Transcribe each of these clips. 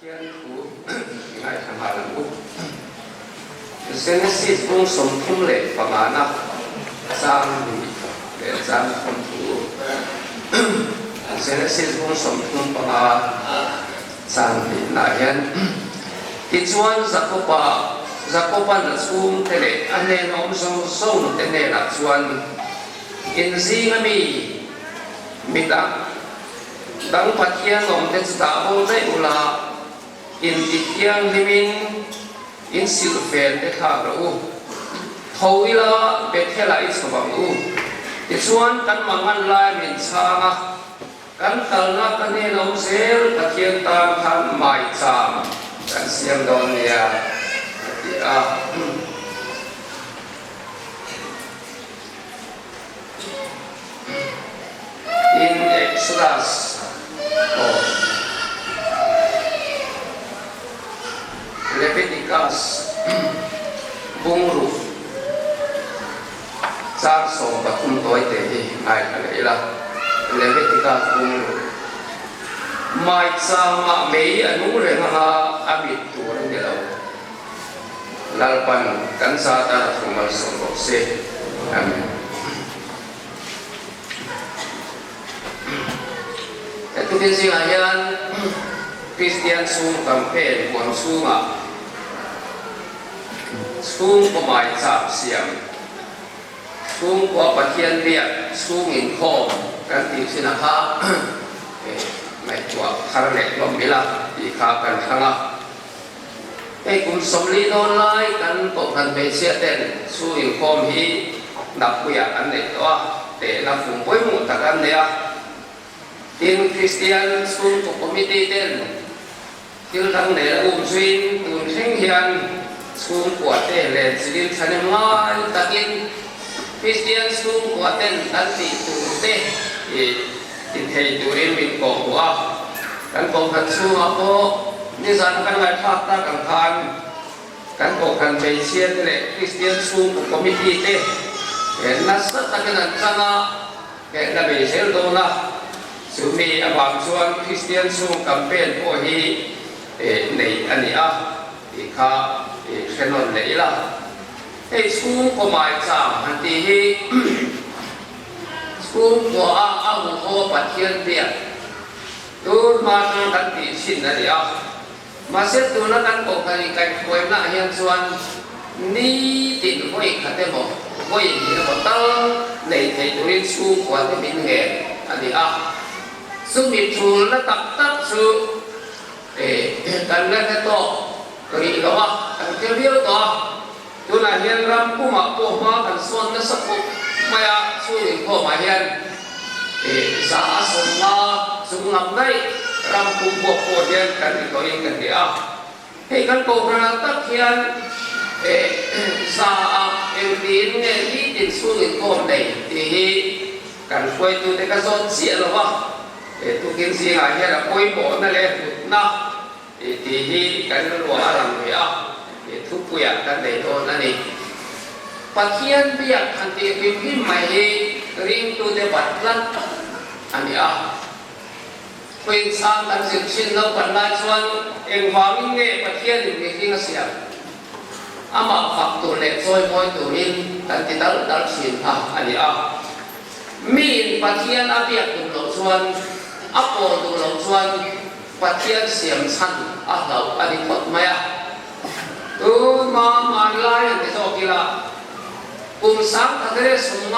Pathian thu i ngaithla nghal ang u. Genesis bung 35 na chang hnih leh chang thum thu. Genesis bung 35 chang hnihnaah hian, Tichuan Jakoba, Jakoba'n a chhungte leh a hnena awm zawng zawngte hnenah chuan, In zinga mi, midang, Dang Pathian awmte chu dah bo daih ula, inti thianghlimin in silhfen te thlak rawh u. Tho ila Bethel-ah i chho ang u. Tichuan kan mangan lai min chhang a, kan kalna ka hnen awm zel Pathian tan khan maicham kan siam dawn nia, a ti a. In Exodus aw Leviticus bungruk chang 13 tawi te hi ngaithla leh ila. Leviticus bungruk maichangah mei a nung reng anga a mit tur a ni lo. Lalpan kan za tan a thu malsawm bawk se. Amen. Hetikin zingah hian Kristian chhung campaign huam chhungah chhungkaw mai chak siam, chhungkua Pathian biak chhung inkhawm kan tih thin a kha ngaihtuah thar leh hlawm ila tih kha kan thlang a. Hei kum 40 dawn lai kan kohhran hmeichhia ten chhung inkhawm hi Nappuiah an neih tawh a, tehna fum pawimawh tak an nei a. Tin, Kristian chhungkaw committee ten thil dang nei a um zuiin tun thleng hian chhungkua te leh chilin thahnem ngai takin Kristian chhungkua ten kan tih tur te ti thei turin min kawhhmuh a. Kan kohhran chhungah pawh nizan kan ngaihthlak tak ang khan kan kohhran hmeichhia te leh Kristian chhungkaw committee te nasa takin an chang a, hehna bei zel dawn a. Chumi avang chuan Kristian chhung campaign pawh hi neih a ni a tih kha hre nawn leh ila. Hei chhungkaw maicham han tih hi Chhungkua a a huho Pathian biak tur hma tang kan tih thin a ni a. Mahse tuna kan kohhran inkaihhruaina ah hian chuan nitin vawi khat emaw, vawi hnih emaw tal nei thei turin chhungkua te min ngen a ni a. Chumi thulna tak tak chu kan la hre tawk rih lo a, kan hre viau tawh a. Tunah hian ram pumah pawh hma kan sawn nasa khawp mai a, chhung inkhawmah hian za a sawmnga chung lam daih ram pum huap pawh hian kan ni tawhin ka hria a. Hei kan kohhranah tak hian za a engtiin nge nitin chhung inkhawm nei tih hi kan hruaitute ka zawt chiah lo va, tukin zingah hian a pawimawhna leh hlutna Tih hi kan ruah a lang ve a, he thupuiah kan nei dawn a ni. Pathian biak han tih hlim hlim mai hi ringtute bat tlat a ni a. Khuinchhang kan zir thin lo pan lai chuan engvangin nge Pathianin mihring a siam? Amah fak tur leh chawimawi turin kan ti dal dal thin kha a ni a. Miin Pathian a biak duh loh chuan, a pawl duh loh chuan, Pathian siam chhan a hlauh a ni phawt mai a. Tun hma hmanlai an ti zawk ila, kum 1951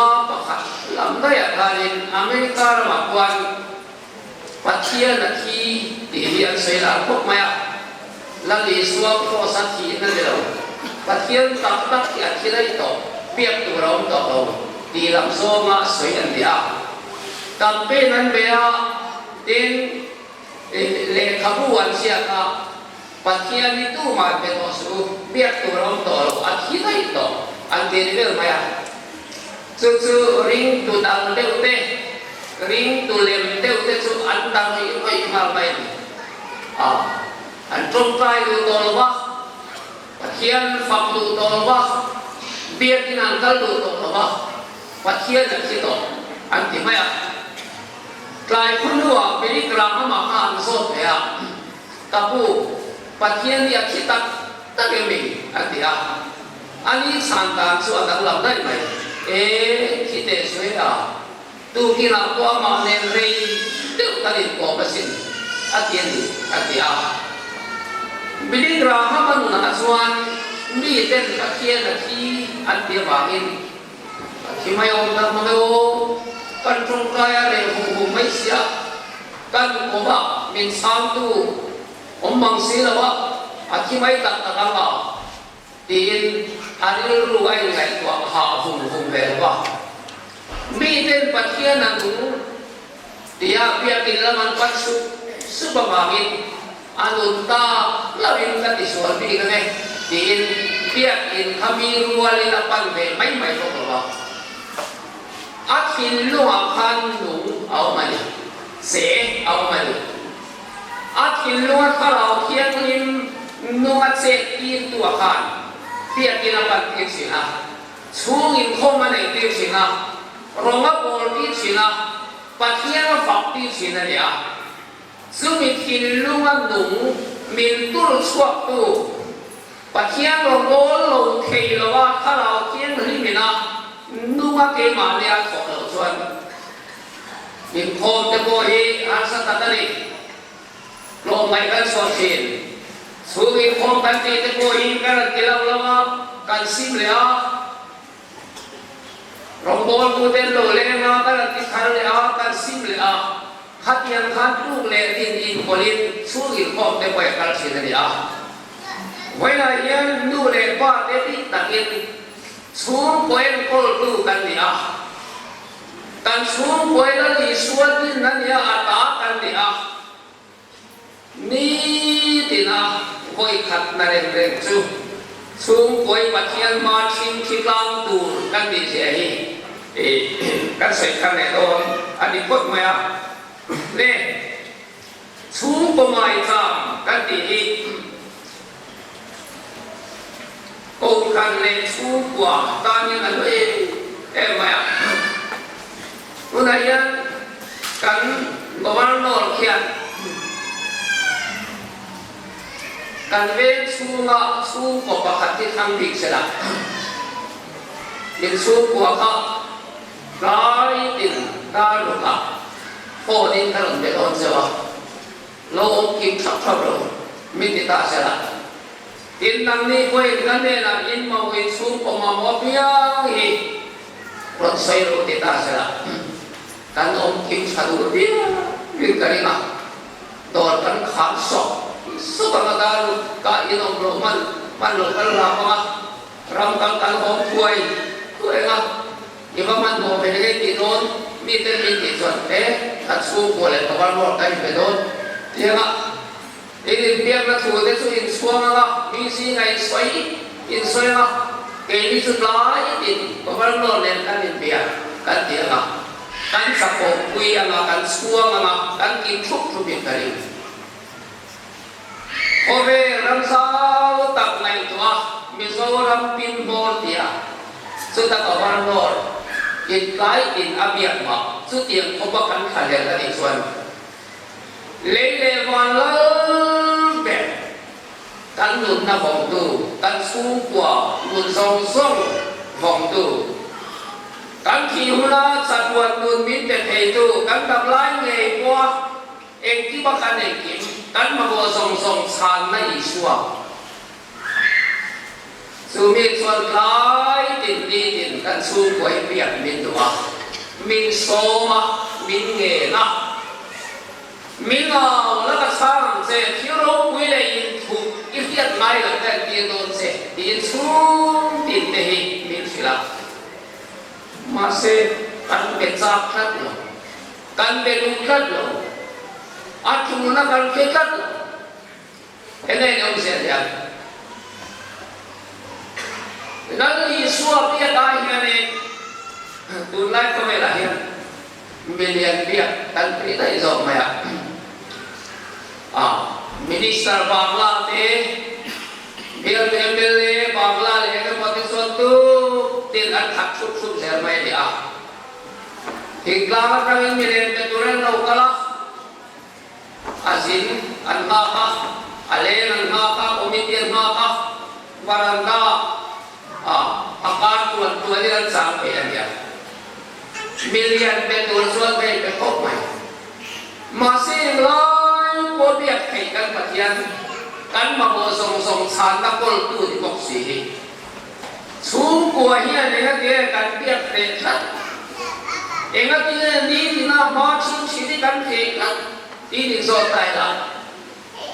lam daihah khanin America ramah khuan Pathian a thi tih hi an sawi lar khawp mai a. Lal Isua Kraws a thihna ni lo, Pathian tak tak hi a thi daih tawh, biak tur a awm tawh lo tih lam zawnga sawi an ni a. Campaign an bei a, tin, Lehkhabu an ziak a, Pathian hi tumah be tawh suh u, biak tur a awm tawh lo, a thi daih tawh an ti ni vel mai a. Chu chu ringtu dang deuh te, ringtu lem deuh te chu an dang rih rawih nghal mai a ni. A, an tawngtai duh tawh lo va, Pathian fak duh tawh lo va, biakin an kal duh tawh lo va, Pathian a thi tawh an ti mai a. Tlai khua hnuah Billy Graham-a kha an zawt ve a. Ka pu, Pathian hi a thi tak tak em mi? a ti a. Ani chhan dan chu a danglam daih mai. E, thi teh sawi a, tukinah pawh amah nen rei deuh kan inkawm asin, a ti a ni, a ti a. Billy Graham-a nunah chuan miten Pathian a thi an ti avangin, A thi mai awm tak mang e aw, kan tawngtai a reh hum hum mai sia, kan kawmah min chhangtu awm mang si lo a, a thi mai tak tak ang a, tiin a rilru a inngaihtuah hah vum vum ve lo va. Miten Pathian a nung tia biakin lam an pan sup sup avangin a nun tak loin ka tisual bik ang e tiin biakin kha mi rualin a pan ve mai mai bawk lo va. A thinlungah khan nung a awm a ni, che a awm a ni. A thinlunga thlarau thianghlim nunga chet tirtu a khan biakin a pan tir thin a, chhung inkhawm a neih tir thin a, rawng a bawl tir thin a, Pathian a fak tir thin a ni a. Chumi thinlunga nung min tur chhuaktu Pathian rawn bawl lo thei lo a thlarau thianghlim ina nunga keimahni a thawh loh chuan Inkhawm te pawh hi harsa tak a ni. Tlawmngaih kan chhuah thin. Chhung inkhawm kan tih te pawh hi kan rawn ti lo lo a, kan sim leh a. Rawngbawltu ten lo leng a, kan rawn ti thar leh a, kan sim leh a. Khatiang khan tluk leh din inpawlhin chhung inkhawm te pawh a kal thin a ni a. Vawiinah hian nu leh pa te bik takin chhungkaw enkawltu kan ni a. Kan chhungkawi Lal Isua din a nia, a ta kan ni a. Nitina vawi khat na reng reng chu chhungkawi Pathian hma thing thi tlang tur kan tih zia hi kan sawi thar leh dawn a ni phawt mai a. Le chhungkaw maicham kan tih hi Kohhran leh chhungkua tan hian a hlu em em mai a. Tunah hian kan Governor khian kan veng chhunga chhungkaw pakhat hi thlang bik se la, in chhungkua kha tlai tin dar rukah phone in ka rawn be dawn cheu a. Lo awm kim thap thap lo, mi ti ta se la. Tin, nangni pawhin ka hnenah in mawin chhungkaw mamawh apiang hi rawn sawi rawh ti ta se la. Kan awm kim tha duh viau in ka ring a, dawr kan khar sawk sawk ang a, dar ka inawm loh hman hman loh kan ram ang a, ram kal kan awm thuai thuai ang a. I va hmanhmawh ve ngei tih dawn mite min tih chuan e ka chhungkua leh ka valruak ka inpe dawn tianga in inbiakna thu te chu in chhuang anga mi zingah in sawi in sawi anga keini chu tlai tin ka valruak nen kan inbia kan ti anga kan chakawpui anga kan chhuang anga kan kim thup thup in ka ring. Khawvel ram zau tak ngaihtuah Mizoram pin hmawr tia chuta Governor in tlai in a biak mah chutiang khawpa kan thlahlel a nih chuan lei leh van lal ber kan nunna vawngtu, kan chhungkua nun zawng zawng vawngtu, kan thih huna chatuan nun min pe theitu kan dam lai ngei pawha Engkim a kan engkim, kan mamawh zawng zawng chhanna Isua. Chu mi chuan tlai tin ni tin kan chhungkua hi biak min duh a, min sawm a, min ngen a. Mi ngau la ka chhang ang che, thil ropui leh inthup i hriat ngai loh ka entir dawn che tiin chhung tin te hi min hrilh a. Mahse, kan be chak tlat lo. Kan be duh tlat lo. A tulna kan hre tlat lo. Enge in awm zel hian? Lal Isua biakah hianin tunlai khawvelah hian milian biak kan peih daih zawk mai a. A Minister Bangla te, bialtu mla Bangla leh engemaw te chuan tuk tin an khat thup thup zel mai a ni a. Thingtlang atangin mi lem pe tur an lo kal a, a zin an nghak a. Varanda ah a kar tuan tuanin an chang thei a nia. Milian pe tur chuan ka inpe khawp mai. Mahse englai pawh biak theih kan Pathian kan mamawh zawng zawng chhanna kawltu ni bawk si hi. Chhungkua hian engatinge kan biak hreh tlat? Engatinge nitina hma thin thin hi kan thei tlat? Tiin inzawt ta ila,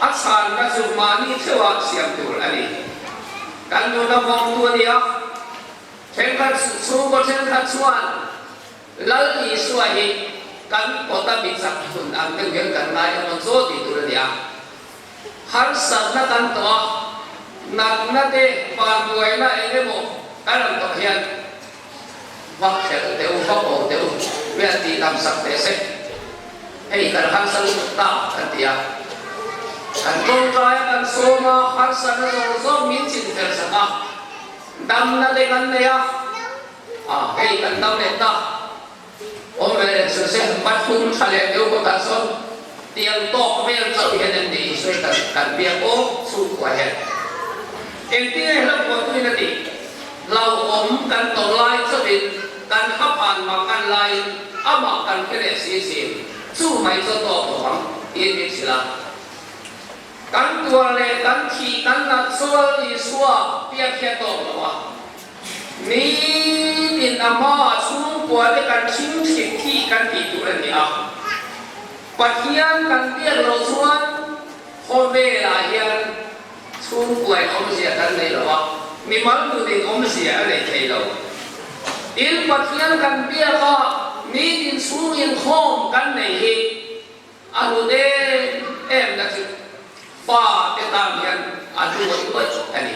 a chhanna chu mahni theuhah siam tur a ni. Kan nuna vawngtu a ni a, thenkhat chhungkaw thenkhat chuan Lal Isua hi kan kawta mi chak hun ang deuh hian kan ngai emaw chaw tih tur a ni a. Harsatna kan tawh a, natna te, vanduaina eng emaw kan rawn tawh hian va khelh teh u, va ko teh u, vel tih dam sak teh se. Hei kan harsa lutuk ta kan ti a. Kan tawngtai a, kan sawm a, harsatna zawng zawng min chinfel sak a, damna te kan nei a. A, hei kan dam leh ta. Awm ve leh chu se, pathum tha leh deuh kawtah chuan tiang tawk vel chauh hian em ni Isua kan kan biak aw chhungkua hian. Engtin nge hlauhpawhtuin a tih? Hlauhawm kan tawh lai chauhin kan haphan mak kan laiin amah kan hre leh si thin. Chu mai chu a tawk lo ang tiin min hrilh a. Kan tuar leh kan thih kan nat chuan Isua biak hi a tawk lo a. Nitin a hmaah chhungkua te kan thing thlip hi kan tih tur a ni a. Pathian kan biak loh chuan khawvelah hian chhungkuain awmzia kan nei lo a, mimal nunin awmzia a nei thei lo. Tin, Pathian kan biak a, nitin chhungin khawm kan nei hi A hlut em em na chu fa te tan hian a hlu ngawih ngawih a ni.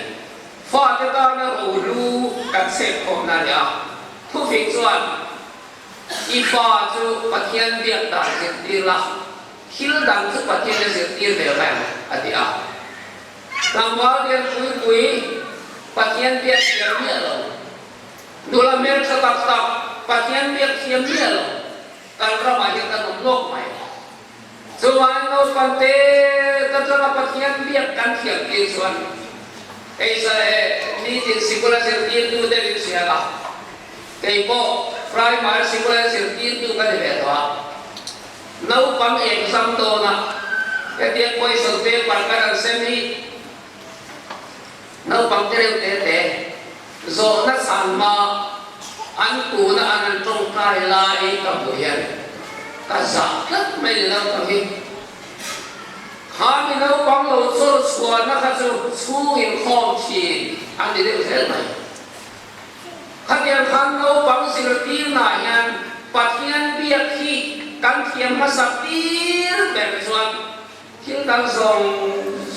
Fa te tana rohlu kan sep khawmna a ni a. Thufing chuan i fa chu Pathian biak dan zirtir la, thil dang chu Pathian a zirtir ve mai ang a ti a. Tlangval lian pui pui Pathian biak thiam miah lo, nula hmeltha tak tak Pathian biak thiam miah lo, Kan ramah hian kan awm lawk mai. Chuvangin naupang te ka tanga Pathian biak kan thiam tir chuan hei sa nitin sikula zirtirtu te min hria a, kei pawh primary sikula zirtirtu ka ni ve tawh a. Naupang exam dawnah hetiang question paper kan han sem hi Naupang te reuh te te zawhna chhan hma an kuna an an tawngtai lai ka hmuh hian ka zah tlat mai ni naupang hi. Kha mi naupang lo chawr chhuahna kha chu chhung inkhawm thin an ni deuh zel mai. Khatiang khan naupang zirtirnaah hian Pathian biak hi kan thiam hmasa tir ber chuan Thil dang zawng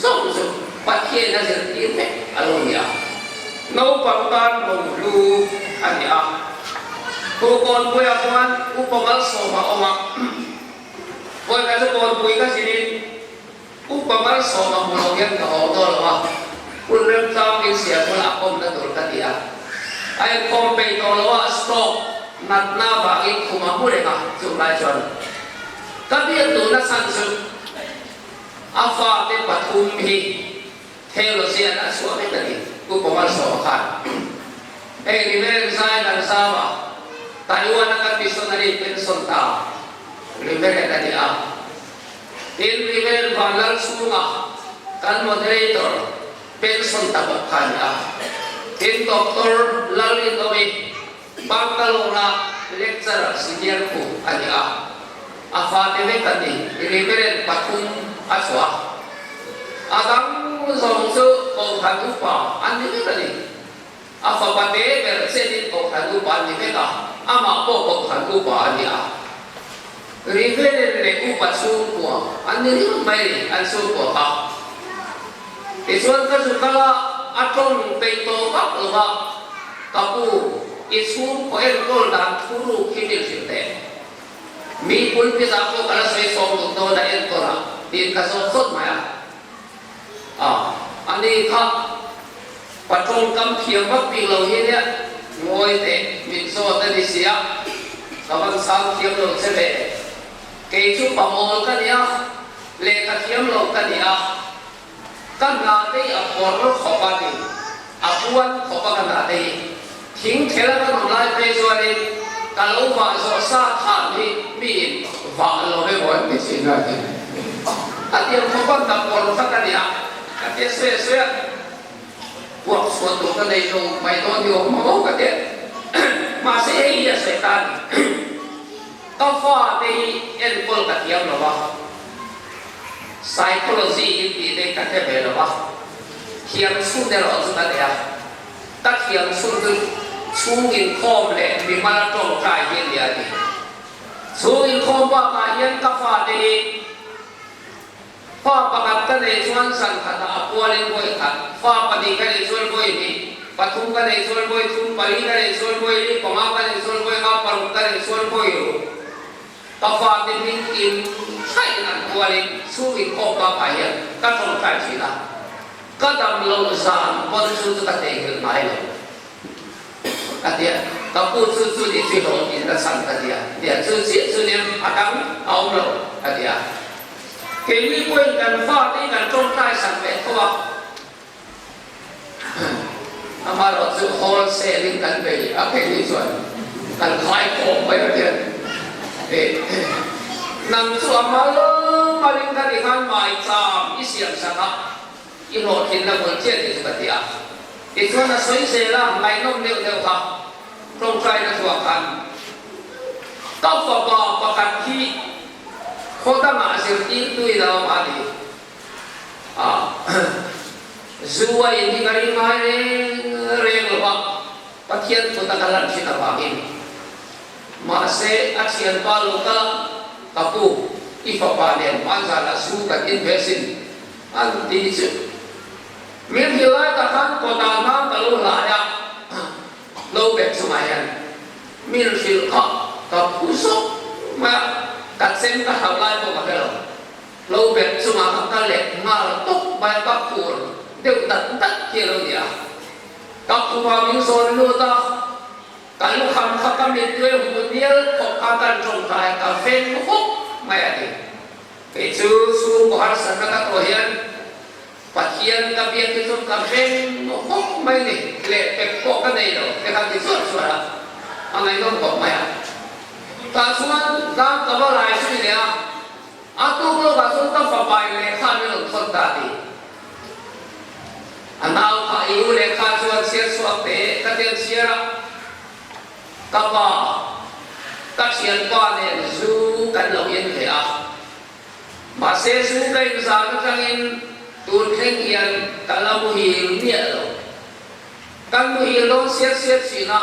zawng chu Pathian a zirtir vek a lo ni a, naupang tan rohlu a ni a. Thu Kawnpuiah khuan Upa Malsawma a awm a, Vawikhat chu Kawnpui ka zinin Upa Malsawma hmu lo hian ka haw dawn lo a, hun remchang min siam huna a kawmna tur ka ti a. A inkhawm peih tawh lo a, stroke natna vangin khum a hmu reng a, chulai chuan Ka biak duhna chhan chu a fate pathum hi theologian a chhuah vek a ni, Pu Pamalsawma khan. Hei Reverend Zai Lanzama, Taiwan-a kan missionary pension ta Reverend a ni a. Tin, Reverend Vanlalchhunga, kan moderator pension ta bawk kha a ni a. Tin, Doctor Lalrinawmi, Bangalore-a lecturer senior khu a ni a, a fate vek an ni. Reverend pathum a chhuah a, a dang zawng chu Kohhran upa an ni vek a ni. A fapa te ber chenin Kohhran upa an ni vek a, amah pawh Kohhran upa a ni a. Reverend leh upa chhungkua an ni ringawt mai a ni, an chhungkua kha. Tichuan ka zu kal a, a tawng peih tawh vak lo va, Ka pu, i chhungkaw enkawl dan thu ruk hi min hrilh teh. Mi pulpit ah pawh ka la sawi sawm duh dawn a enkawl ah, tiin ka zawt zawt mai a. A, ani kha pa tawngkam thiam vak bik lo hi nia, ngawi teh, min zawt a ni sia, ka van sang thiam lo che ve. Kei chu pamawl ka nia, lehkha thiam lo ka nia, ka hna te hi a kawr khawp a ni. hruan khawp a ka dah te hi thing thel a ka nawm lai phei chuanin ka lo vah zawh sa thlam hi miin vah lo emaw an ti thin a ti. A tiang khawp a hnap awrh kha ka nia ka tia sawi a sawi a, puak chhuah tur ka nei lo mai dawn ni awm maw ka tia. Mahse hei hi a sawi ta a ni. Ka fate hi enkawl ka thiam lo va, psychology in tih te ka hre ve lo va, thiam chhun erawh chu ka nei a, ka thiam chhun chu chhung inkhawm leh mimal tawngtai hi a ni a ti. Chhung inkhawm bakah hian ka fate hi fa pakhat ka neih chuan zan khatah a pualin vawi khat, fa pahnih ka neih chuan vawi hnih, pathum ka neih chuan vawi thum, pali ka neih chuan vawi li, panga ka neih chuan vawi nga, paruk ka neih chuan vawi ruk. Ka fate hming kim thlaiin an pualin chhung inkhawm bakah hian ka tawngtai thin a, ka dam loh zan pawn chu chu ka theihnghilh ngai lo. Ka ti a, ka pu chu chu ni chu hlawh tiin ka chhan ka ti a, tia chu chiah chu nia a dang a awm lo ka ti a. Keini pawhin kan fate hi kan tawngtai sak ve tho a, amaherawh chu wholesale in kan bei a keini chuan kan khai khawm mai a tia. Nang chu a mal malin ka ti khan maicham i siam sak a. I hlawhtlinna bul chiah tih chu ka ti a. Tichuan a sawi zel a, ngaihnawm deuh deuh kha tawngtaina thuah khan ka fapa pakhat hi khaw dangah zirtirtu in a awm a ti a. Zu a in hi ka ring ngai reng reng lo va, Pathian kut a ka lan thin avangin. Mahse a thianpa lo kal a, ka pu, i fapa nen hmanzanah zu kan in ve sin. An ti chu min hrilh lai tak khan kawtah hmang ka lo hlai a, lo bet chungah hian min hrilh kha ka phu zawk mai a, ka chem ka hlauh lai pawh ka hre lo. Lo bet chungah kha ka let nghal tawp mai a, ka phur deuh dat dat hi a lo ni a. Ka khumah min zawn lut a, ka lukham kha ka mittui a hmu nial khawp kha kan tawngtai a, ka veng hawk mai a ni. Kei chu chhungkaw harsatna ka tawh hian Pathian ka biak hi chu ka veng hawk mai ni, lehpek pawh ka nei lo te khan ti chuar chuar a, a ngaihnawm khawp mai a. Tah chuan dan ka va lai zui leh a, a tuk lawkah chuan ka fapai lehkha min rawn thawn ta ti. A nau kha i u lehkha chuan chhiar chhuak teh ka ti an chhiar a. Ka pa, ka thianpa nen zu kan lo in ve a, mahse zu ka inzan atangin tun thleng hian ka la muhil miah lo. Kan muhil dawn siat siat thin a,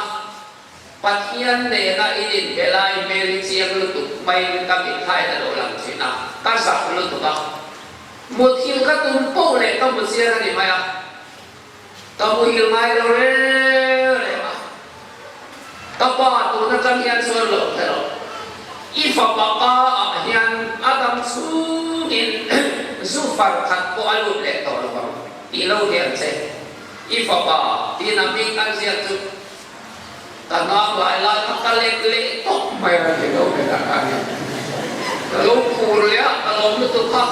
Pathian nena in inbe lai hmel hi chiang lutuk maiin ka mitthaiin a lo lang thin a, ka zak lutuk a. Muthilh ka tum poh leh ka mu chiang a ni mai a. Ka muhil ngai lo reng reng a, ka pa tun atang hian chuan lo hre rawh. I fapa ka ah hian a dam chhungin zu far khat pawh a lut leh tawh lo ang tih lo hian che. I fapa tiin a hming an ziak chu ka hnam lai lai kha ka let leh tawp mai a ti lo ve tak a ni. Ka lo phur leh a, ka lawm lutuk kha.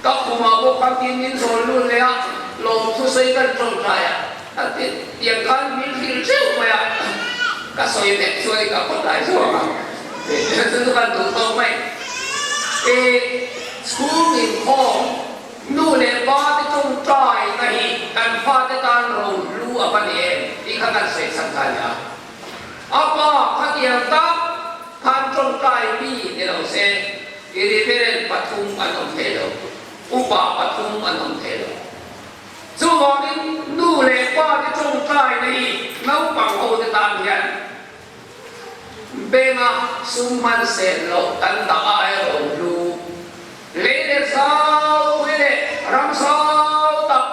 Ka khumah bawk khan tin min zawn lut leh a, lawmthu sawi kan tawngtai a, a ti tiang khan min hrilh teuh mai a, ka sawi vek chuan i ka khawtlai zawk a, chu chu kan duh tawk mai. E chhung inkhawm nu leh pa te tawngtai na hi kan fate tan rohlu a va ni em tih kha kan sawi chhan kha a ni a. A pa khatiang tak khan tawngtai mi ni lo se Irreverent pathum an awm thei lo, upa pathum an awm thei lo. Chuvangin nu leh pa te tawngtai na hi naupang ho te tan hian benga sum hman sen loh kan dah a erawh hlu lei leh zau hi leh ram zau tak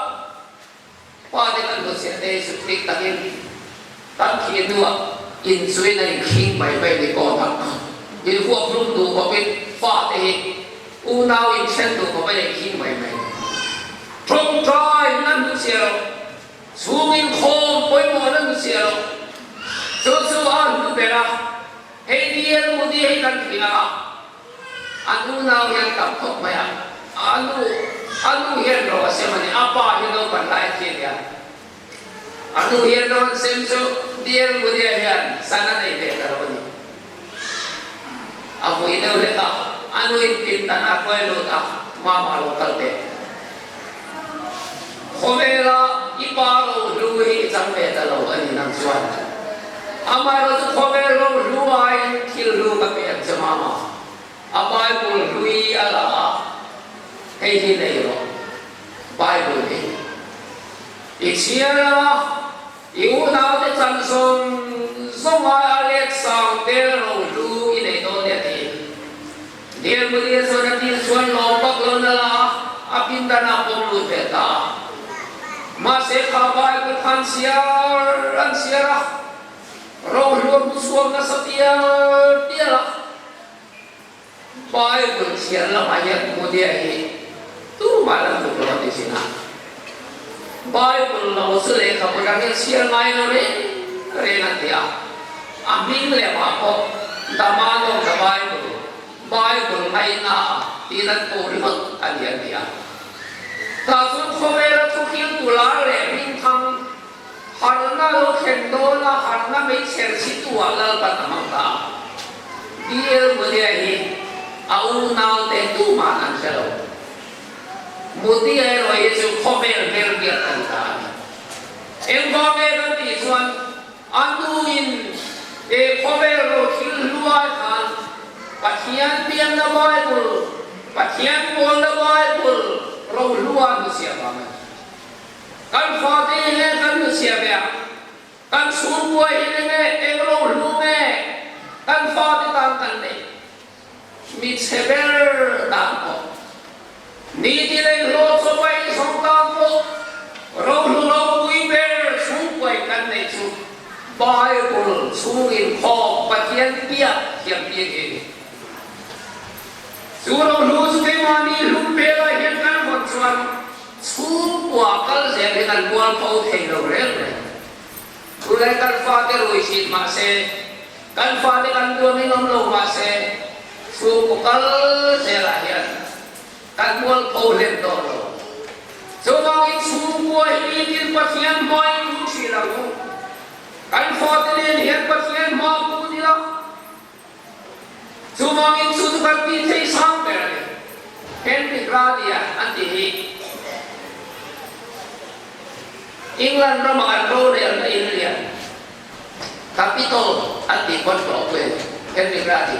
Pa te kan hmuhchhiah te hi chu thik takin kan thih hnuah inchuin a inkhing mai mai ni kawn a, inhuap hlum duh khawpin fa te hi unau inthen duh khawp a inkhing mai mai. Tawngtai nan hmuhchhiah loh, chhung inkhawm pawimawh nan hmuhchhiah loh, chu chu a hlu ber a, hei ni a nu ni hei kan thih a, A unau hian tam khawp mai a, a nu a nu hian ro a sem a ni, a pa hi naupan lai a thi a nia. A nu hian ro an sem chu DL Mudia hian san a nei ve ta lo a ni. A vui deuh hlek a, a nu in pindan a hruai lut a, Mama lo kal teh. Khawvela i pa ro hlu hi i chang ve ta lo a ni nang chuan. Amaherawhchu khawvel ro hlu aiin thil hlu ka pe ang che Mama. A Bible hlui a la a, hei hi nei rawh. Bible hi i chhiar ang a, i unaute chan zawng zawng ai a let sang tel ro hlu i nei dawn nia tiin Delmunia chuan a dil chuan lawm vak lo na la a, a pindan ah pawm lut ve ta a. Mahse kha Bible khan chhiar an chhiar a, ro hlu a hmu chhuak nasa tial tial a. Bible chhiar lamah hian Mudia hi tumah la tluk lo a ti thin a. Bible lo chu lehkhabu dang hian chhiar ngai lo reng reng a ti a. A hming lemah pawh The Man of the Bible, Bible ngaihna tiin an ko ringawt a ni a ti a. Tah chuan khawvela thuhriltu lar leh hmingthang Harna lo thlen dawna harna meichher chhituah Lalpan a hmang ta a. DL Mudia hi a unaute tuman an hre lo. Mudia erawh hi chu khawvel hmel biak a ni ta a ni. Engvang nge kan tih chuan a nuin he khawvel ro thil hluai khan Pathian pianna Bible, Pathian pawlna Bible ro hlua hnuchhiah vang a ni. Kan fate hi nge kan hnuchhiah ve a? Kan chhungkua hi nge eng ro hlu nge kan fate tan kan neih? Mi chhe ber tan pawh, mi ti lei hlawh chaw paih zawng tan pawh ro hlu ropui ber chhungkuain kan neih chu Bible chhungin khawm Pathian biak thiam tir hi a ni. Chu ro hlu chu keimahni hlum velah hian kan hawn chuan Chhungkua kal zel hi kan mual pho thei lo reng reng. Chulai kan fate rui thin mah se, kan fate kan duangin awm lo mah se, chhungkaw kal zelah hian kan mual pho hlem tawh lo. Chuvangin chhungkua hi nitin Pathian hmain ru thin ang u. Kan fate nen hian Pathian hma put ila. Chuvangin chu chu kan tih theih sang ber a ni. Henry Grady-a an tih hi England rama an rorelna in lian Capitol an tih pawn hlawh pui a ni. Henry Grady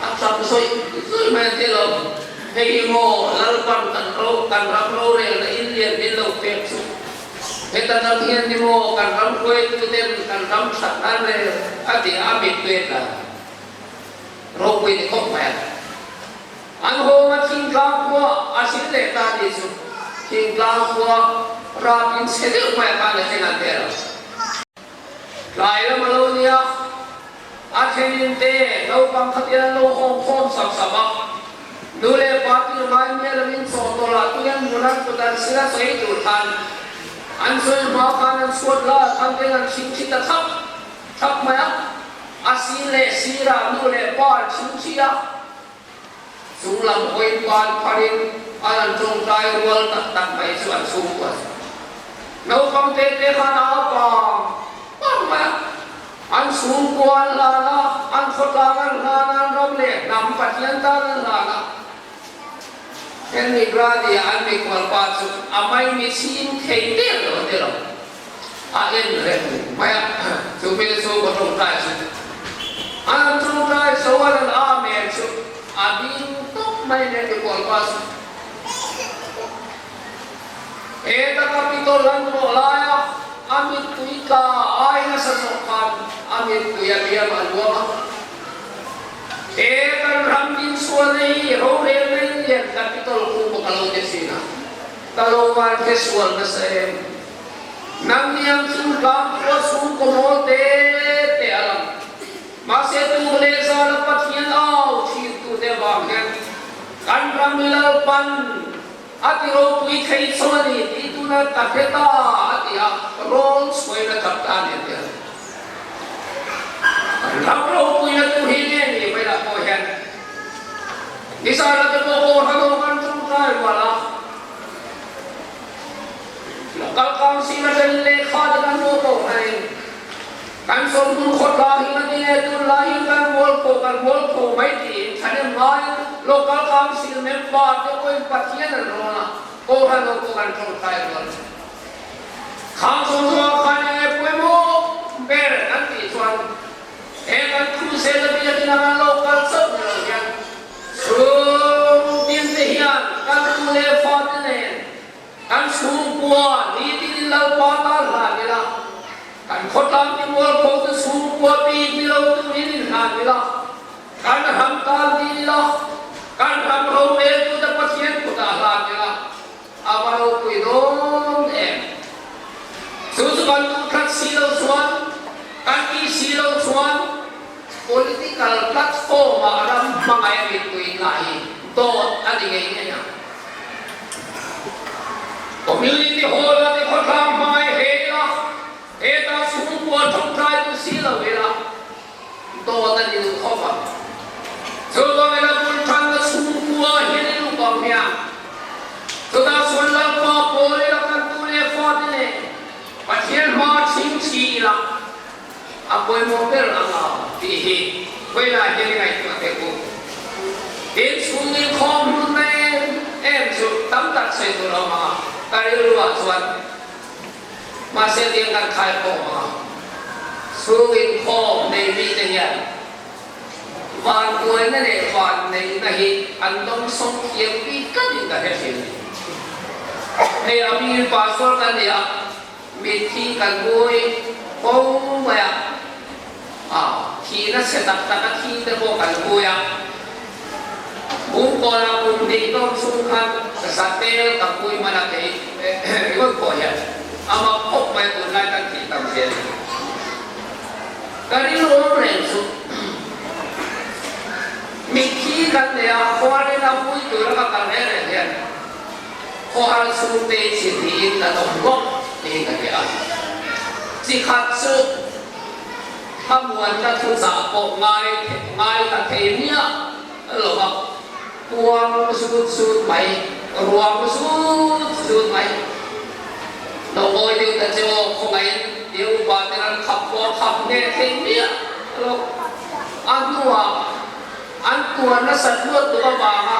a tap zawih zawih mai a ti lo. Hei hi maw Lalpan kan ro kan ram rorelna in lian min lo pek chu. Heta tak hian ni maw kan ram hruaituten kan ram that nan rel a ti a mittuet la ropui ni khawp mai a. An hawnga thingtlang khua a zin leh ta tih chu thingtlang khua rap in chhe deuh mai a khan a thleng an tel a. Tlai lam a lo nia, a thenin te naupang khatin an lo hawng khawm sap sap a. Nu leh pa tir ngai mial angin chaw tawlah tui an hmun an kut an sil a sawi tur khan an sawi hma khan an chhuat la khan ten an chhing thi ta thap thap mai a. A sin leh sirah nu leh pa an chhing thi a. Chung lam hawiin pan pharin an an tawngtai rual tak tak mai chu an chhungkua chu naupang te te khan a pang pang mai a. An chhungkua an hlan a, an khawtlang an hlan a, an ram leh hnam Pathian tan an hlan a. Henry Grady-a an mikhual pa chu a maimi chhing thei der lo a ti lo. A en reng mai a, chu hmel chhungkaw tawngtai chu an han tawngtai zo a, an Amen chu a ding tawp mai nen mikhual pa chu. He taka pitawlh an rawh laia a mittui tla ai nasa zawk khan a mittui a liam a luam a. He kan ram dinsualna hi rorelna in lian kan pitawlh khu pawh ka lo ti thin a, ka lo van hre sual nasa em. Nang niang chu tlang khua chhungkaw mawl te te a lang. Mahse tu leh zala Pathian au thin tute avang hian kan ram Lalpan A ti ropui thei chho a ni tih tuna ka hre ta a ti a, rawn chhuaina tak ta a ni a ti a. Ram ropuina tu hi nge ni vailah pawh hian Nizara te pawh Kawrhano kan tawngtai rual a. Local Council atangin lehkha te kan hmuh pawh hnain kan sawmhmun khawtla hi a ni e, tunlai hi kan mualpho kan mualpho mai tiin thahnem ngaiin Local Council member te pawhin Pathian an rawn a, Kohhran ho pawh kan tawngtai rual. Khang sawmhmuh ah khan eng nge pawimawh ber kan tih chuan he kan crusade a biakin a kan lo kal chauh ni lo hian chhung tin te hian kan tu leh fa te nen kan chhungkua nitin in Lalpa tan hlan ila, kan khawtlang ti mualpho te chhungkua bik ni lo turin in hlan ila, kan ram tan dil ila, kan ram roreltu te Pathian kutah hlan ila. A va ropui dawn em? Chu chu kan duh tlat si lo chuan, kan tih si lo chuan political platform ah ram hmangaih a mipui tla hi dawt a ni ngei ngei ang. Community hall ah te khawtlang hmangaih hle ila, hetah chhungkua tawngtai duh si lo ila, dawt a ni duh khawp ang. Chuvangin a bul tanna chhungkua hian i luh bang hian chutah chuan Lalpa pawl ila kan tu leh fate leh Pathian hma chhingchhi ila a pawimawh ber ang a tih hi khawilai hian i ngaihtuah teh u. Tin, chhung inkhawm hlutna em em chu tam tak sawi tur a awm ang a, ka rilru ah chuan Mahse tiang kan khai khawm a, chhung inkhawm nei mite hian vanduaina leh vanneihna hi an dawngsawng thiam bik tlatin ka hre thin. Hei a hmingin pastor kan ni a, mitthi kan bui fo mai a, a thihna chhe tak tak a thi te pawh kan bui a, Bungkawla kum hnih dawn chhung khan Zatel ka pui hman a thei ringawt pawh hian a mak khawp mai tunlai kan thih tam zel hi. Ka rilru reng chu mitthi kan nei a, khuarin a pui tura ka kal reng reng hian khawhar chhungte chi hnihin kan awm bawk tiin ka ti a. Chi khat chu Thlamuanna thuchah pawh ngai ngaithla thei miah lo va, kuang zut zut mai, ruang zut zut mai. Lo ngawi deuh ta che aw, khawngaihin tia upa ten an khap pawh a khap hneh thei miah lo. A hnuah an tuar nasat luat tuk avanga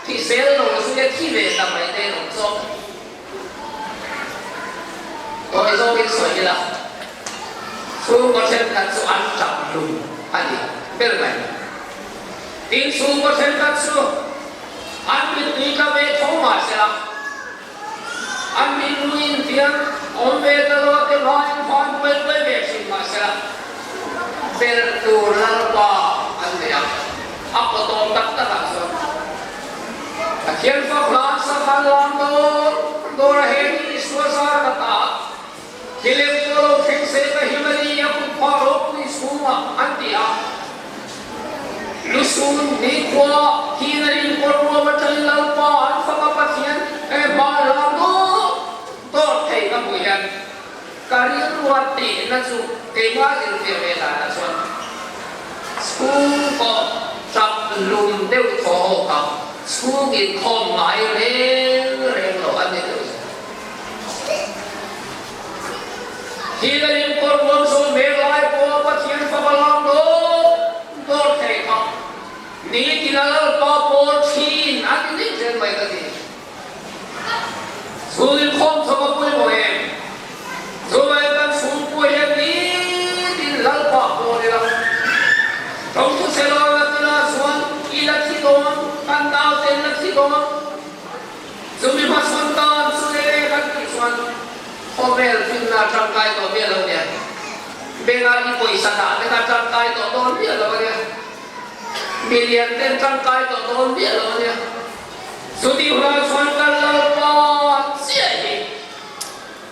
thisel lo zui a thi ve ta mai te an awm zawk. Tawi zawkin sawi ila, chhungkaw thenkhat chu an tap hlum a ni ber mai. Tin, chhungkaw thenkhat chu an mittui tla ve tho mah sela, an mitmuin tiang awm ve ta lo te hmain hman kuai kuai ve thin mah sela, ber tur Lalpa an nei a, a pawtawm tak takah chuan. Pathian fak hlan sakhan lam dawr dawr a he ni Isua zar ka ta hi lem chu a lo thleng se ka him a ni a kut phah ropui chhungah an ti a. Lusun nikhua hi na in kawr ruam atangin Lalpa an fak a Pathian he hma lam dawr dawr thei ka hmuh hian ka rilrua tehna chu keimah zirtir ve danah chuan Chhungkaw tap lum deuh thaw ho kha chhung inkhawm ngai reng reng lo a ni deuh zawk. Thil a inkawr ruam zawh mek lai pawha Pathian fapa lam dawr dawr thei kha nitin a Lalpa pawl thin a ti nih zel mai ka ti. Chhung inkhawm chawp a pawimawh em? Chuvai kan chhungkua hian nitin Lalpa pawl ila. Tawngthu chhe lo la tila chuan i la thi dawn, kan naute in la thi dawn. Chumi hmachhawn tan chu le kan tih chuan khawvel finna tangkai tawh miah lo nia. Benga i pawisa dah te kha tangkai tawh dawn miah lo a nia. Milian ten tangkai tawh dawn miah lo a nia. Chutih hunah chuan kan Lalpa chiah hi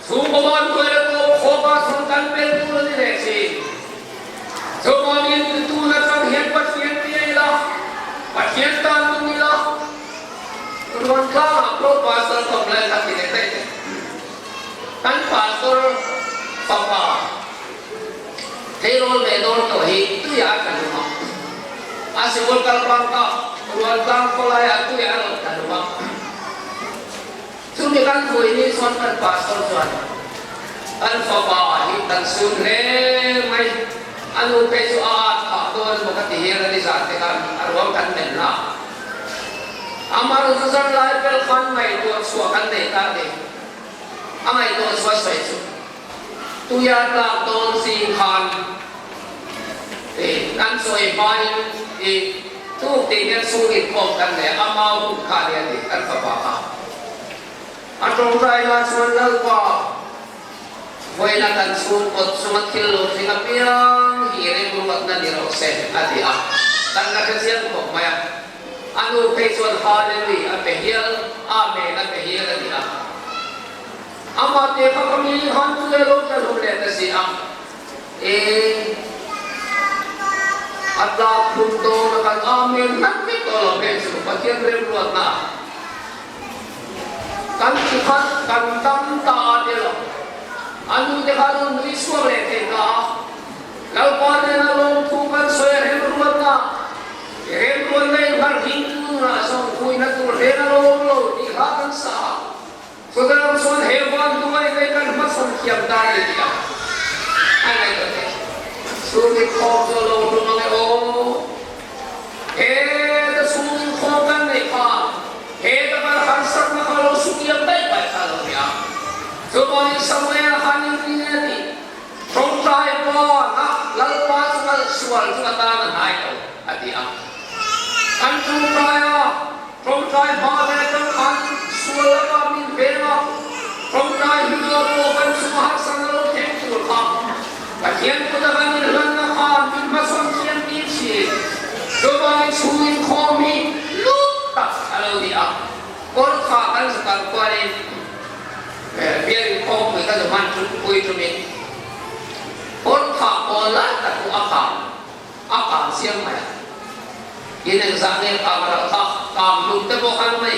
chhungkaw ban hnuaia tawp khawpah chuan kan pel tur a ni leh thin. Chuvangin tun atang hian Pathian tia ila, Pathian tan nung ila, ruan tlangah pawh pastor complaint a ti leh daih teh. Kan pastor fapa tleirawl ve dawn tawh hi tuiah a tla hlum a. A sikul kal bangkah ruan tlang khawlaiah tuiah a rawn tla hlum a. Chumi kan vui ni chuan kan pastor chuan kan fapa hi kan sun hle mai, a nu phei chu a at phah dawn emaw ka ti hial a ni zan te khan a ruang kan men na. Amah chu zan lai pel khan ngaihtuah chhuah kan nei ta a ni. A ngaihtuah chhuah sawi chu tuia tlak dawn zing khan i kan sawi hmain i tuk tih hian chhung inkhawm kan nei a, ama hun kha a ni a ti kan fapa kha. A tawngtai na chuan Lalpa vawiina kan chhung kawt chunga thil lo thleng apiang hi remruatna ni rawh se a ti a, kan la hre chiang khawp mai a. A nu phei chuan Hallelui a pe hial, Amen a pe hial a ti a. Amah te kha ka mi han chu le lo tla hlum leh ta si a, e a tlak hlum dawn a kan Amen hlat vek tawh lo phei chu Pathian remruatna ah kan ti khat kan dam ta a ti lo. A nu te kha rawn nui chhuak leh thei ta a, Lalpa nena lawmthu kan sawi a remruatna I remruatna in harh hing tunah zawng huina tur hlen a lawm lo tih hla kan sa a. Chutah chuan he van duai nei kan hmasawn thiam ta ni tih a a ngaihtuah theih. Chhungin khawm chu a lo hlum ang e aw. He ta chhungin khawm kan neih kha he ta kan harsatna kha lo sutiam daih paih kha a lo ni a. Chuvangin Samuel khan engtin nge a tih? Tawngtai pawn a Lalpa chu kal sual chu a tan a hnai lo a ti a. Kan tawngtai a, tawngtai hma ve atang khan sual lama min veng a, tawngtai hnu ah pawh kan chunga harsatna lo thleng tur kha Pathian kut a kan inhlanna khan min hmasawn thiam tir thin. Chuvangin chhungin khawm hi lut tak a lo ni a, kawr kha kan zu kal kualin, Biakin khawmpui ka zu hman ṭum pui ṭumin kawr phah pawl lai tak chu a kang a kang chiang mai a. In engzah nge kang ralh kha kang hlum te pawh khan mai.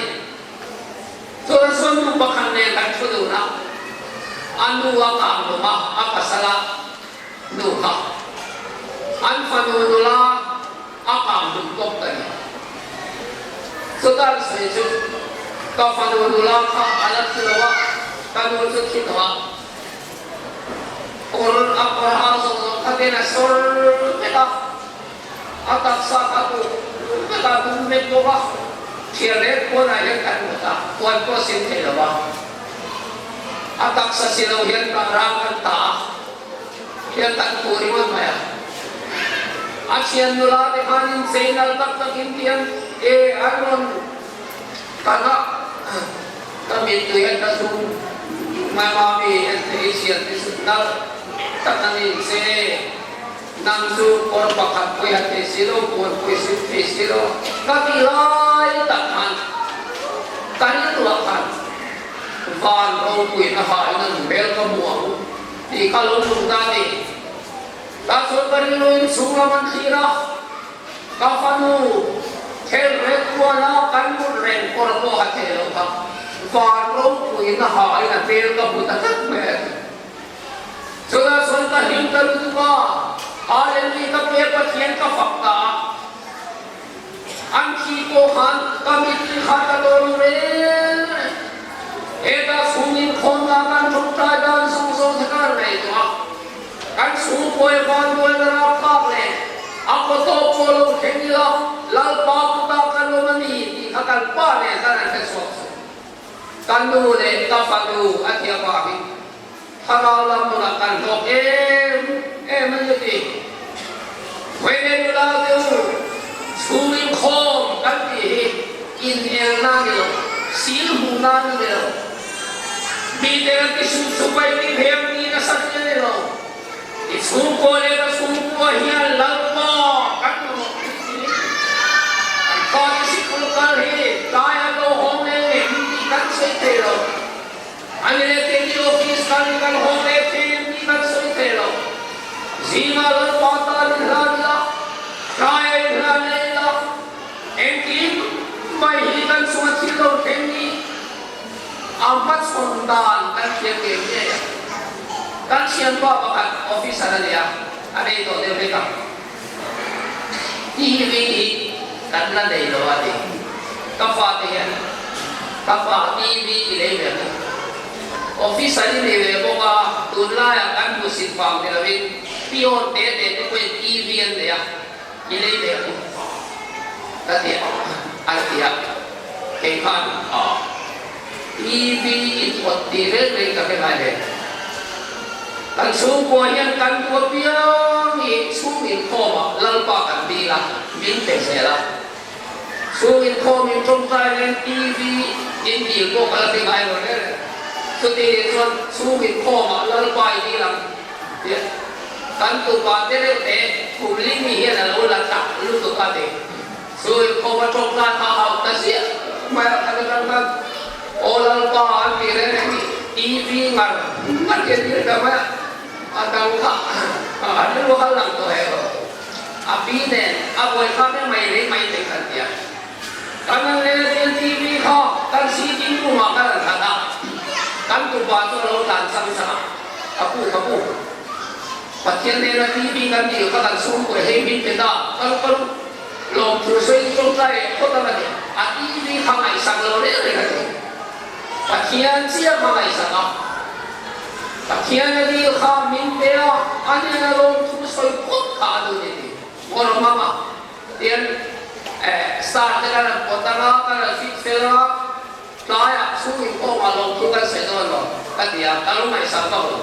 Chuan sawn nu pakhat nen kan thu dun a, a nu a kang hlum a, a pasal a nu kha an fanu nula a kang hlum bawk ka ni. Chutan sawi chu ka fanu nula kha a la thi lo a, ka nu chu thi tawh a. Kawr a kawr ha zawng zawng kha ten a sawr vek a, a taksa kha duk vek a, dum vek bawk a. Thiar leh puanah hian kan mut a, puan pawh a sin thei lo a. A taksa si lo hian ka rang kan ta a. Hian kan phu ringawt mai a. A thian nula te khanin chei nal tak takin tian e an rawn kan a, ka mittui an ka thung mai mami en thei thian te chu nal tak an in che nang chu kawr pakhat pawih han thei si lo puan pawih sin thei si lo ka ti lai tak khan ka rilruah khan van ropuina hain an hmel ka hmu ang. Tih kha lo tum ta ni. Tah chuan ka rilruin chhung lam an thlir a, ka fanu thel rek kuala kan mut reng kawr pawh a thei lo kha van ropuiin a hain a hmel ka hmu ta tlat mai a ti. Chutah chuan ka hlim ta lutuk a, Hallelujah ka pe Pathian ka fak ta a. An thi pawh khan ka mittui kha ka dawn reng reng. Hetah chhungin khawnna kan tawngtai dan zawng zawng te kan ngaihtuah a. Kan chhungkawi vanduaina rapthlak leh a kaw tawp pawh lo thleng ila Lalpa kutah kan awm a ni tih kha kan pa nen kan han hre chhuak chu. Ka nu leh ka fanu a ti avangin thlarau lam nunah kan hlawk em em a ni a ti. Vawiin nula te u, chhung inkhawm kan tih hi inelna a ni lo, sil hmuhna a ni lo. Mite kan ti sup sup a, i ti hmel ti nasa tih a ni lo. I chhungkaw leh ka chhungkua hian Lalpa kan mamawh tih hi kan fate sikul kal hi tlai an lo hawng leh ngem tih kan sawi thei lo. Ani leh keini office kal hi kan hawng leh thei em tih kan sawi thei lo. Zingah Lalpa tan in hlan ila, tlaiah in hlan leh ila, engkim mai hi kan chunga thil lo thleng hi A hmachhawn dan kan thiam ngei ngei a. Kan thianpa pakhat officer a nia, a nei tawh deuh hlek ang. TV hi kan la nei lo a ti. Ka fate hian Ka pa TV i lei ve ang. Officer i nei ve bawk a, tunlaiah kan hmusit vang ni lovin peon te te te pawhin TV an nei a, i lei ve ang ka ti a, an ti a. Kei khan TV in awt tih reng reng ka hre ngai ve. Kan chhungkua hian kan duh apiang hi chhung inkhawmah Lalpa kan dil a, min pe zel a. Chhung inkhawm in tawngtai nen TV in dil pawh ka la ti ngai lo reng reng. Chuti nih chuan chhung inkhawmah Lalpa i dil ang tih kan tupa te reuh te khum ling mi hian a lo la tak lutuk a ni. Chhung inkhawm a tawngtai kha a hauh ta ziah mai a, khat atang khan Aw Lalpa an tih reng reng hi TV ngar ngar hian dil ta mai a, a dang kha an rilru hal lang tawh hek lo. A pi nen a buai kha mek mai reng mai thei kan tia. Kan an leh zel TV kha kan sitting room ah kan an that a, kan tupa chu a lo tlan chang chang a, ka pu ka pu, Pathian nena TV kan dil kha kan chhungkaw hei min pe ta, ka lu ka lu, lawmthu sawi tawngtai phawt ang a ti. A TV kha ngaihsak lo reng reng a ti. Pathian chiah kha ngaihsak a, Pathian a dil kha min pe a, a hnena lawmthu sawi phawt kha a duh ni ti. Ngaw rawh mama, tian star te kan han pawt ang a, kan han fit fel ang a, tlaiah chhung inkhawmah lawmthu kan sawi dawn lo ka ti a, ka lo ngaihsak vak lo.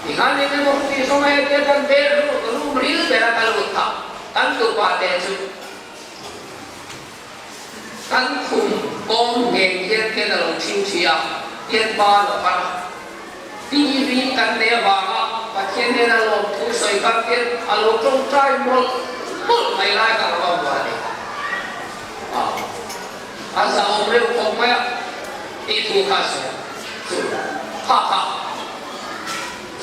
Tikhan eng emaw hri zawng a hetia kan ber room ril bera ka lut kha kan tupa te chu Kan khum kawng ngheng hian khian a lo chhing thi a, hian ba lo kal a. TV kan nei avanga Pathian hnena lawmthu sawi khan khian a lo tawngtai mawlh mawlh mai lai kha ka va hmu a ni. A, a zahawm reuh khawp mai a tih thu kha a sawi a. Chu, kha kha.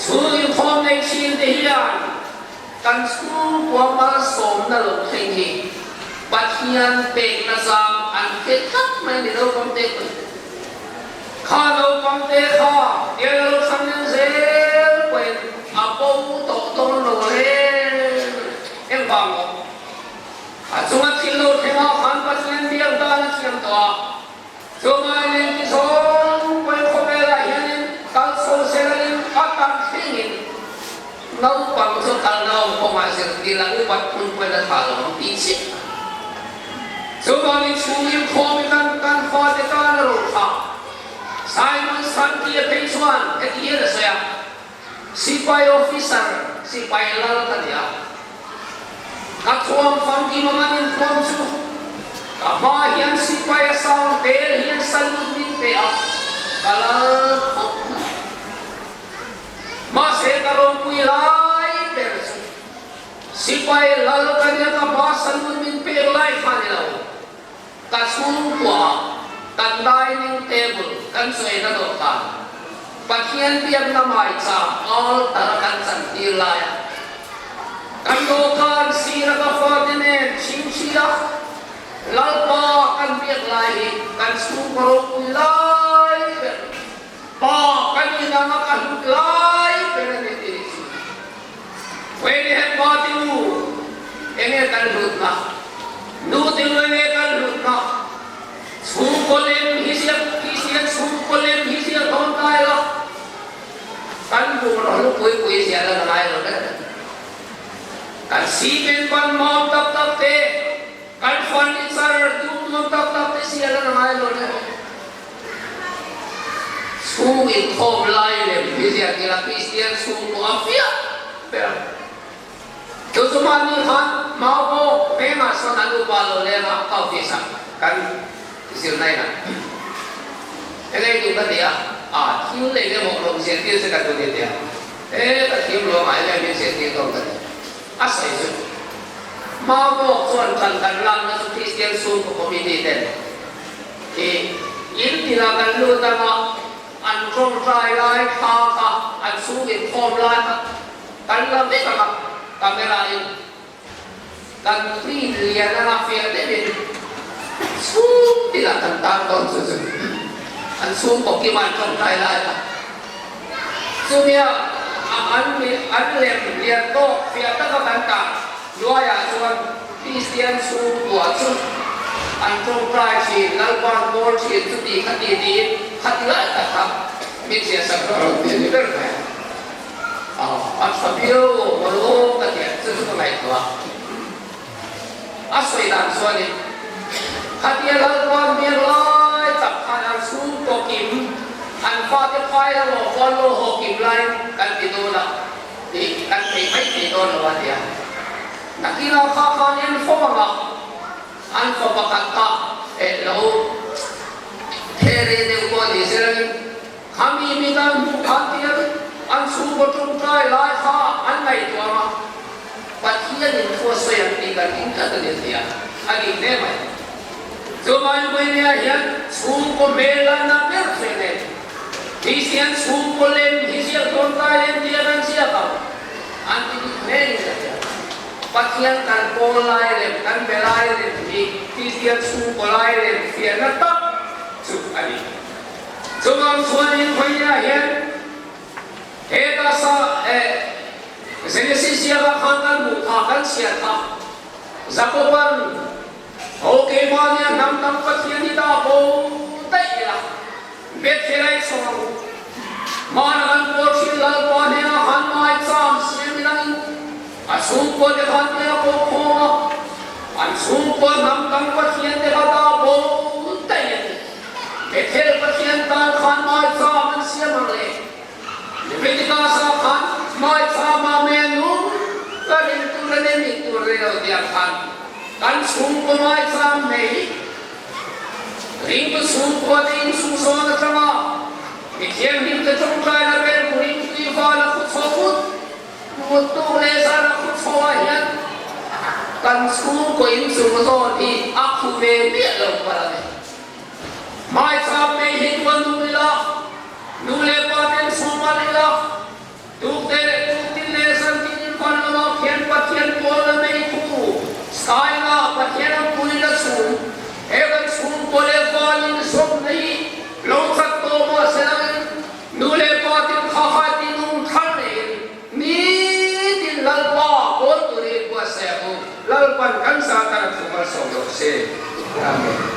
Chhung inkhawm nei thin te hian Kan chhungkua malsawmna lo thleng hi Pathian pekna zang an hre tlat mai ni naupang te pawhin. Kha naupang te kha tiang a lo thlang nen zel pawhin a bo tawh dawn lo reng engvang maw? A chunga thil lo thleng ah khan Pathian biak dan a thiam tawh a, Chumai nen ti zawng pawhin khawvelah hianin kal chho zelin a tam thlengin naupang chu kalna awm kawngah zirtir a upat phun pawhin a tha lo ang tih chiah a ni. Chuvangin chhungin khawmin kan kan fate tan a ro tha. Simon Santi a phei chuan heti hian a sawi a, Sipai officer, sipai lal ka ni a. Ka thuam famkim ang an inthuam chu ka hma hian sipai a sang tel hian salute min pe a, ka lal khawp mai. Mahse ka ropui lai ber chu sipai lal ka nia ka hma salute min pek lai kha ni lo. Ka chhungkua kan dining table kan chawina dawhkan Pathian biakna maicham altar a kan chantir laia kan dawhkan sira ka fate nen chhingchhia Lalpa kan biak lai hi kan chhungkaw ropui lai ber Pa kan inang a ka hlut lai ber a ni tih hi chu Wenihem pa ti u, enge kan hlutna? Nu ti u enge kan hlutna? Chhungkaw lem hi ziak Kristian chhungkaw lem hi ziak dawn ta ila, kan bungraw hlu pui pui ziah la ngai lo ber. Kan cement ban mam tak tak te, kan furniture dum nuam tak tak te ziah la ngai lo ber. Chhung inkhawm lai lem hi ziak ila Kristian chhungkaw a fiah ber ang. Chu chu mahni khan mau pawh vengah sawn an upa lo leng a, ka office ah kan zirna inah eng ei duh ka ti a, a thil lei emaw rawn zirtir che ka duh ni tia, e ka thiam lo angai emaw min zirtir dawn ka ti. A sawi chu mau pawh chuan kan kan lakna chu Kristian chhungkaw committee ten I in tinah kan lut ang a, an tawngtai lai thla kha, an chhung inkhawm lai kha kan la vek ang a, camera in kan print lian anga fiah deuhin chhung tinah kan tan dawn chu chu an chhungkaw kima an tawngtai lai kha. Chumia an an lem lian tawk fiah taka kan tah hnuaiah chuan Kristian chhungkua chu. An ṭawngṭai ṭhin, Lalpa an pawl ṭhin, chuti khati tiin khati lai tak kha min ziahsak rawh rawn ti a ni ber mai a. A ṭha viau maw ka ti a, chu chu ka ngaihtuah. A sawi dan chuanin khatia Lalpa an biak lai tak khan an chhungkaw kim, an fate phai la lawh pawh an lo haw kim laiin kan ti dawn a tih kan theih mai thei dawn lo a ti a. Nakinah kha khan en fo ang a, an fa pakhat kha eh lo khere deuh pawh ni selain khami mi tan hmuh khan tir an chhungkaw tawngtai lai kha an ngaihtuah ang a, Pathianin thu a sawi ang tih kan ring tlat a ni a ti a, a dik hle mai. Chuvangin Vawinia hian chhungkaw hmel lanna ber chu eng nge? Kristian chhungkaw lem hi ziak tawngtai lem tia kan ziak ang an ti dik hle in ka hria. Pathian kan pawl lai lem, kan be lai lem hi Kristian chhungkaw lai lem fiahna tak chu a ni. Chuvang chuanin Vawinia hian heta sa eh Genesis ziakah khan kan hmuh kha, kan chhiar kha, Jakoban Ho keimahnia hnam dang Pathian hi dah bo daih ila, Bethel ai chho ang u. Hmana kan pawl thin Lalpa hnenah khan mai cham siam ilain a chhungkua te khan tia pawh khawm a, an chhungkua hnam dang Pathian te kha dah bo daih a ni. Bethel Pathian tan khan mai cham an siam ang le. Leviticus-ah khan hmaichama menu ka rin tur a ni tur rei lo tiang khan kan chhungkaw hmaicham nei ringtu chhungkua te insum sawn atanga mi thianghlim te tawngtaina vel hmuhin tui val a khu chho vut vut tuk leh zan a khu chho ah hian kan chhungkaw insum zawn hi a khu ve miah lo palh a ni. Hmaicham nei hi tuan duh ila, Nu leh pa ten sawm an ila, tukte leh tuktin leh zantin in van lamah khian Pathian pawl a nei thu, Saina Pathian a pui la chhum, he kan chhungkaw leh van in zawmna hi lo chat tawh mahselangin nu leh pa tin kha khai ti nung thar neiin nitin Lalpa pawl turin buatsaih ang u, Lalpan kan zah tan a thu malsawm rawh se. Amen.